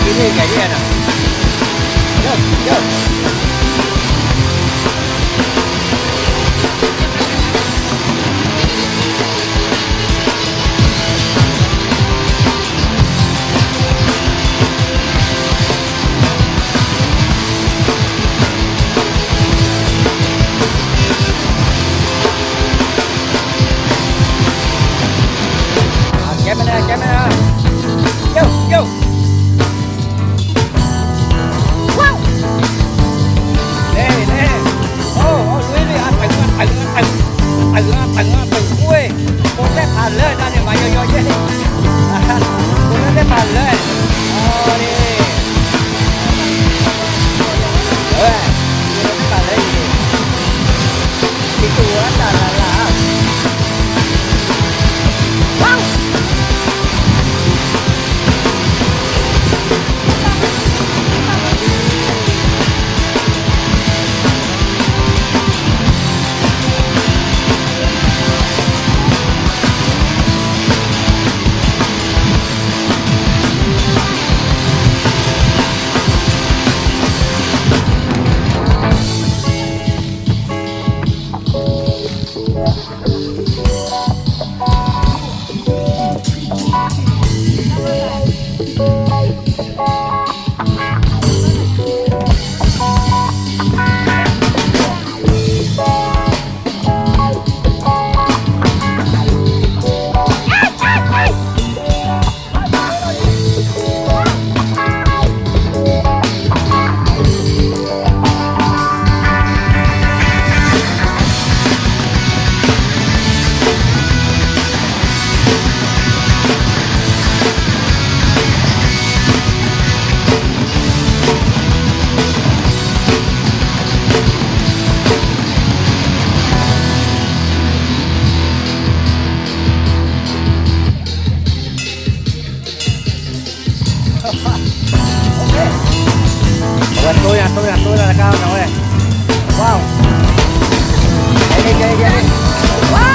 ယဲၢ် ယဲၢ် ယဲၢ်နီၤ, ယဲၢ် ယဲၢ် ကဲမနုၤ ကဲမနုၤ, ယိၣ် ယိၣ်, ဝါ, လဲၤ လဲၤ, အိၣ် အိၣ် လွံၢ် လွံၢ် အဖု အဖု အဖု အဖု အဖု ဝ့ၢ်, ဖိသၣ်ဖးလၢတၢ်န့ၣ် မၤယီယီယဲၢ်, ဖိသၣ်ဖးလၢ, အီၤန့ၣ် ဝဲ, ဖိသၣ်ဖးလၢအံၤန့ၣ်, ခံကဝီၤတၢ်လၢ်လၢ်, ဝါ အဝဲတိၢ်ယၤ တိၢ်ယၤ တိၢ်ယၤတကါနီၤဝဲ, ဝါ, ကဲ ကဲ ကဲ ဝါ